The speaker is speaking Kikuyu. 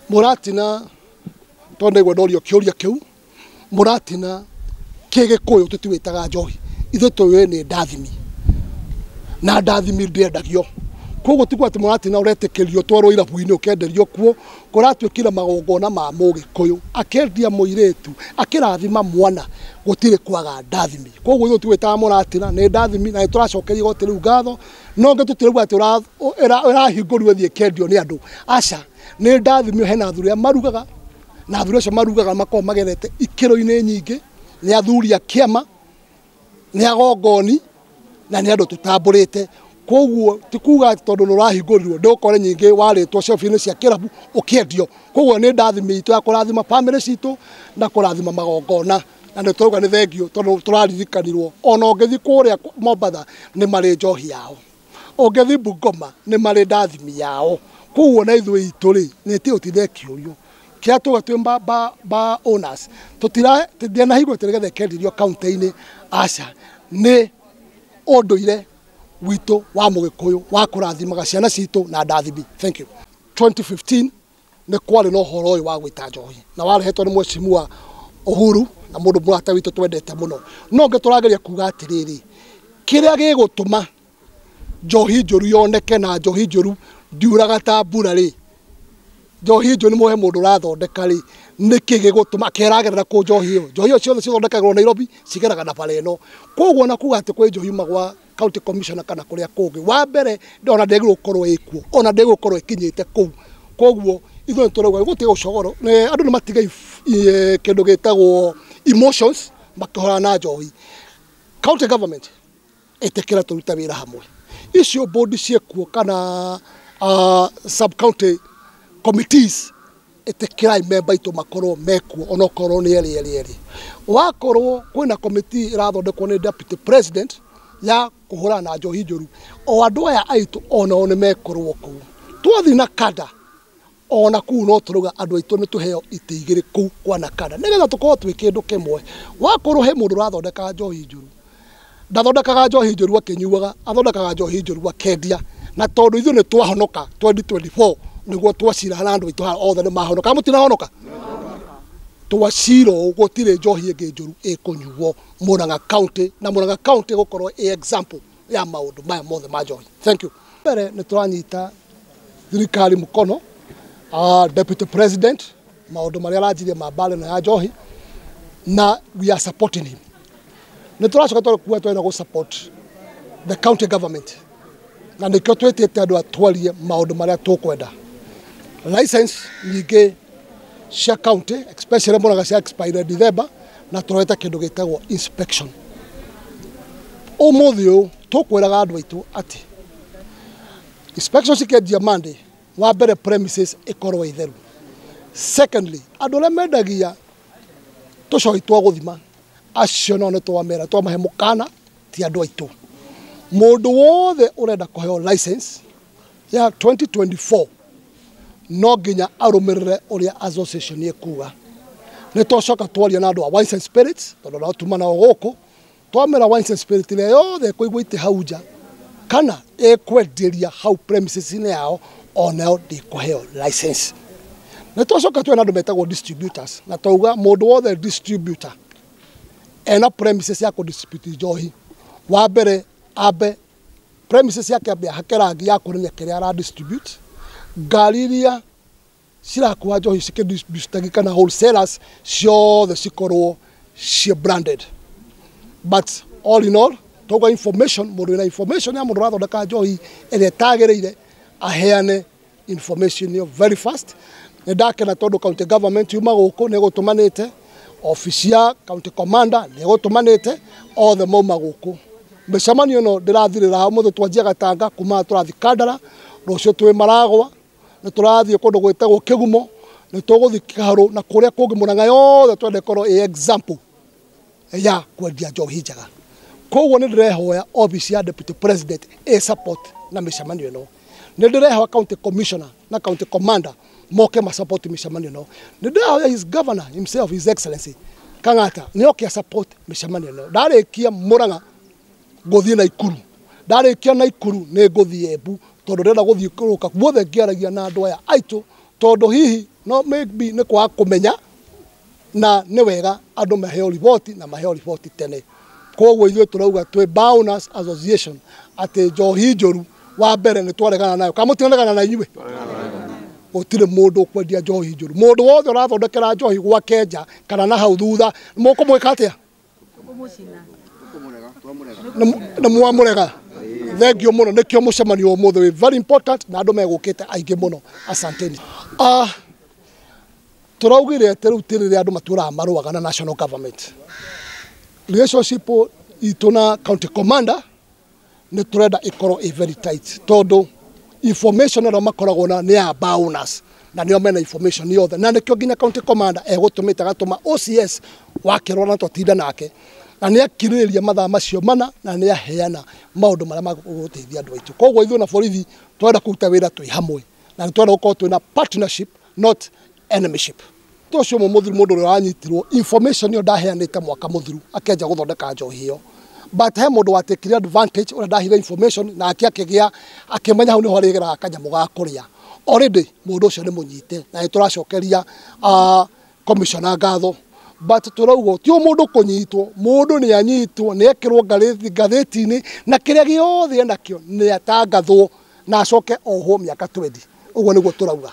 Muratina tondu ndaigua ndorio kiuria kiu, muratina kigikuyu tutiwitaga njohi, ithuĩ tũĩ nĩ ndathimi na ndathimi ndĩendagio. Koguo ti ati muratina ũretĩkĩrio twarwo irabu-inĩ ũkenderio kuo, kũratuĩkire magongona ma mũgĩkũyũ akendia mũirĩtu akĩrathima mwana, gũtirĩ kwaga ndathimi. Koguo ithuĩ tũwĩtaga mũratina nĩ ndathimi, na nĩtũracokeria igoti rĩu ngatho. No ngĩ tũtirauga atĩ ĩrahingũrirwo ĩthiĩ ĩkendio nĩ andũ, aca, nĩ ndathimi. Hena athuri arĩa marugaga, na athuri acio marugaga makoragwo magerete ikĩro-inĩ nyingĩ, nĩ athuri a kĩama, nĩ agongoni, na nĩ andũ tũtambũrĩte. Koguo ti kuga atĩ tondũ nĩ ũrahingũrirwo ndũkore nyingĩ warĩtwo shelf-inĩ cia kĩrabu ũkĩendio. Koguo nĩ ndathimi itũ ya kũrathima bamĩrĩ citũ na kũrathima magongona, na nĩ tũrauga nĩ thengio tondũ tũraririkanirwo ona ũngĩthiĩ kũrĩa Mombatha nĩ marĩ njohi yao, ũngĩthiĩ Bungoma nĩ marĩ ndathimi yao. Koguo na ithuĩ itũ rĩ, nĩ ti ũtithekĩũrio kĩrĩa tuga twĩ ba owners, tũtira ndĩanahingwo atĩ nĩgetha ĩkenderio kaunti-inĩ, aca, nĩ ũndũire witũ wa mũgĩkũyũ wa kũrathimaga ciana citũ na ndathimi. Thank you. 2015 nĩ kwarĩ na ũhoro ũyũ wa gwĩta njohi na warehetwo nĩ mheshimiwa Uhuru na mũndũ mũrata witũ twendete mũno. No ngĩ tũrageria kuga atĩrĩrĩ, kĩrĩa gĩgũtũma njohi njũru yoneke na njohi njũru ndiuraga ta mbura rĩ, njohi njũru nĩ mũhe mũndũ ũrathondeka rĩ, nĩkĩ gĩgũtũma keragerera kũ njohi ĩyo? Njohi ĩyo ciothe cithondekagĩrwo Nairobi cigeraga na bara ĩno. Koguo na kuga atĩ kwĩ njohi yuma gwa county commissioner kana kũrĩa kũngĩ, wa mbere ona ndĩagĩrĩirwo gũkorwo ĩkuo, ona ndĩagĩrĩirwo gũkorwo ĩkinyĩte kũu. Koguo ithuĩ nĩtũrauga gũtige gũcogorwo, andũ nĩ matige kĩndũ gĩtagwo emotions makĩhũrana na njohi. County government ĩtĩkĩra tũrute wĩra hamwe, icio board ciĩkuo kana sub county committees, ĩtĩkĩrai memba itũ makorwo mekuo onokorwo nĩ erĩ erĩ erĩ. Wakorwo kwĩna committee ĩrathondekwo nĩ deputy president ya kũhũrana na njohi njũru, o andũ aya aitũ onao nĩ mekorwo kũu. Twathiĩ na kada ona kũu no tũrauga andũ aitũ nĩ tũheo itĩ igĩrĩ kũu kwa Nakada nĩgetha tũkorwo twĩ kĩndũ kĩmwe. Wakorwo he mũndũ ũrathondeka njohi njũru, ndathondekaga njohi njũru akĩnyuaga, athondekaga njohi njũru akendia. Na tondũ ithuĩ nĩ twahonoka 2024 nĩguo twacira na andũ aitũ haha othe nĩ mahonoka, mũtinahonoka? Twacira ũũ gũtirĩ njohi ĩngĩ njũru ĩkũnyuo Murang'a County, na Murang'a County gũkorwo ĩ example ya maũndũ maya mothe ma njohi. Thank you. Mbere nĩ tũranyita thirikari mũkono, deputy president maũndũ marĩa aranjirie ma mbara ĩno ya njohi, na we are supporting him. Nĩ tũracoka tũkuga twenda gũ support the county government, na nĩkĩo twĩtĩte andũ atwarie maũndũ marĩa tũkwenda. License nyingĩ cia county especially Murang'a cia expire December, na tũrorete kĩndũ gĩtagwo inspection. Ũmũthĩ ũyũ tũkwĩraga andũ aitũ atĩ inspection cikĩanjia Monday, wa mbere premises ĩkorwo ĩ theru. Secondly, andũ arĩa mendagia tũcohi twa gũthima acio nao nĩ twamera twamahe mũkana, ti andũ aitũ. Mũndũ wothe ũrenda kũheo license ya 2024 no nginya arũmĩrĩre ũrĩa association ĩkuga. Nĩ twacoka twaria na andũ a Wines and Spirits, tondũ nao tuma nao gũkũ, twamera Wines and Spirits ĩrĩa yothe ĩkũigua itĩ hau nja kana ĩkwenderia hau premises-inĩ yao, onayo ndĩkũheo license. Nĩ twacoka twena andũ metagwo distributors, na twauga mũndũ wothe distributor ena premises ya kũdistribute njohi, wa mbere ambe premises yake ambe ahake rangi ya kuonania kĩrĩa ara distribute, ngari iria cirakua njohi cikĩdistribute kana wholesalers ciothe cikorwo ciĩ branded. But all in all, twauga information, mũndũ wĩna information ya mũndũ ũrathondeka njohi ĩrĩa ĩtagĩrĩire aheane information ĩyo very fast. Nĩ ndakena tondũ county government yuma gũkũ nĩ ĩgũtũmanĩte, office ya county commander nĩ ĩgũtũmanĩte, othe mauma gũkũ. Mĩcemanio ĩno ndĩrathirĩra ũmũthĩ, twanjia Gatanga, kuma tũrathiĩ Kandara, rũciũ twĩ Maragwa, nĩ tũrathiĩ kũndũ gwĩtagwo Kĩgumo, nĩ tũgũthiĩ Kĩharũ na kũrĩa kũngĩ Murang'a yothe twende ĩkorwo ĩ example ya kwendia njohi njega. Koguo nĩ ndĩrehoya office ya deputy president ĩ support na mĩcemanio ĩno. Nĩ ndĩrehoya county commissioner na county commander moke ma support mĩcemanio ĩno. Nĩ ndĩrehoya his governor himself, his excellency Kang'ata, nĩ oke support mĩcemanio ĩno. Ndarĩkia Murang'a ngũthiĩ Naikuru, ndarĩkia Naikuru nĩ ngũthiĩ Embu, tondũ ndĩrenda gũthiĩ kũrũka guothe ngĩaragia na andũ aya aitũ Tondu hihi no maybe nĩ kwaga kũmenya, na nĩ wega andũ maheo riboti na maheo riboti tene. Koguo ithuĩ tũrauga twĩ Bar Owners Association atĩ njohi njũru wa mbere nĩ twaregana nayo. Kana mũtinaregana na inyuĩ? Gũtirĩ mũndũ ũkwendia njohi njũru. Mũndũ wothe ũrathondekera njohi gwake nja kana na hau thutha, mũkũmwĩka atĩa? Nĩ mwamũrega. Thank you mũno, nĩkĩo mũcemanio ũmũthĩ wĩ very important na andũ megũkĩte aingĩ mũno. Asanteni. Tũraugire atĩ rĩu ti rĩrĩa andũ matũraga marũaga na national government. Relationship itũ na county commander nĩ tũrenda ĩkorwo ĩ very tight, tondũ information ĩrĩa makoragwo na nĩ ya bar owners na nĩo mena information yothe, na nĩkĩo nginya county commander egũtũmĩte agatũma OCS wakerwo na twatinda nake, na nĩ akirĩrĩria mathaa macio mana na nĩ aheana maũndũ marĩa magũteithia andũ aitũ. Koguo ithuĩ na borithi twenda kũruta wĩra twĩ hamwe, na nĩ twenda gũkorwo twĩna partnership not enemyship. Ũcio ũmwe mũthiru mũndũ ũrĩa wanyitirwo information ĩyo ndaheanĩte mwaka mũthiru akĩanjia gũthondeka njohi ĩyo, but he mũndũ watekire advantage ũrĩa ndahire information nake akĩgĩa akĩmenya hau nĩho arĩgeraga kanyamũ ga kũrĩa. Already mũndũ ũcio nĩ mũnyite na nĩ tũracokeria commissioner ngatho, but tũrauga ti o mũndũ kũnyitwo, mũndũ nĩ anyitwo nĩ ekĩrwo ngathĩti-inĩ na kĩrĩa gĩothe enakĩo nĩ atangathwo na acoke ohwo mĩaka 20. Ũguo nĩguo tũrauga.